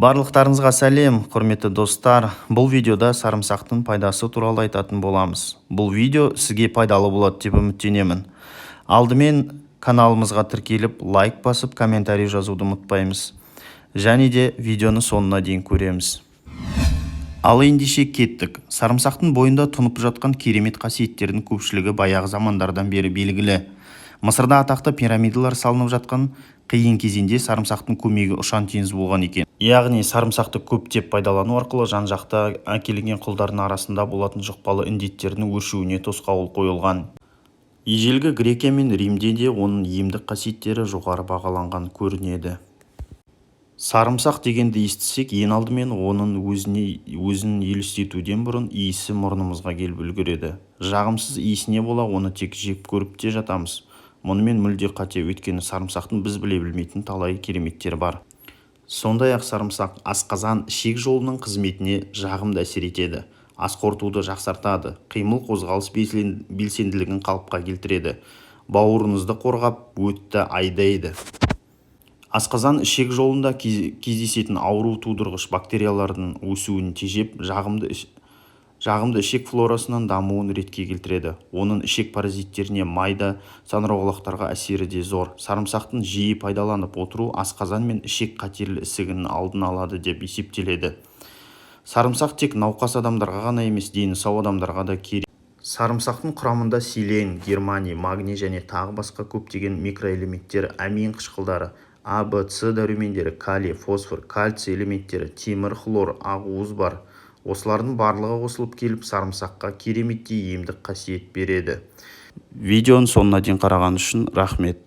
Барлықтарыңызға сәлем, құрметті достар! Бұл видеода сарымсақтың пайдасы туралы айтатын боламыз. Бұл видео сізге пайдалы болады деп үміттенемін. Алдымен каналымызға тіркеліп, лайк басып, комментарий жазуды ұмытпаймыз. Және де видеоны соңына дейін көреміз. Ал ендеше кеттік. Сарымсақтың бойында тұнып жатқан керемет қасиеттердің көпшілігі баяғы замандардан бері белгілі. Мысырда атақты пирамидалар салынып жатқан қиын кезеңде сарымсақтың көмегі ұшан-теңіз болған екен. Яғни сарымсақты көптеп пайдалану арқылы жан-жақта әкелінген құлдардың арасында болатын жұқпалы індеттердің өршуіне тосқауыл қойылған. Ежелгі Грекия мен Римде де оның емдік қасиеттері жоғары бағаланған көрінеді. Сарымсақ дегенді естісек, ең алдымен оның өзін елестетуден бұрын иісі мұрнымызға келіп үлгереді. Жағымсыз иісіне бола оны тек жек көріп те жатамыз. Мұнымен мүлде қате, өйткені сарымсақтың біз біле білмейтін талай кереметтері бар. Сондай-ақ сарымсақ асқазан-ішек жолының қызметіне жағымды әсер етеді, ас қорытуды жақсартады, қимыл-қозғалыс белсенділігін қалыпқа келтіреді, бауырыңызды қорғап, өтті айдайды. Асқазан-ішек жолында кездесетін ауру тудырғыш бактериялардың өсуін тежеп, жағымды ішек флорасының дамуын ретке келтіреді. Оның ішек паразиттеріне, майда саңырауқұлақтарға әсері де зор. Сарымсақтың жиі пайдаланып отыру асқазан мен ішек қатерлі ісігінің алдын алады деп есептеледі. Сарымсақ тек науқас адамдарға ғана емес, дені сау адамдарға да керек. Сарымсақтың құрамында селен, германий, магний және тағы басқа көптеген микроэлементтер, амин қышқылдары, А, В, С дәрумендері, калий, фосфор, кальций элементтері, темір, хлор, ақуыз бар. Осылардың барлығы қосылып келіп сарымсаққа кереметтей емдік қасиет береді. Видеоның соңына дейін қараған үшін рахмет.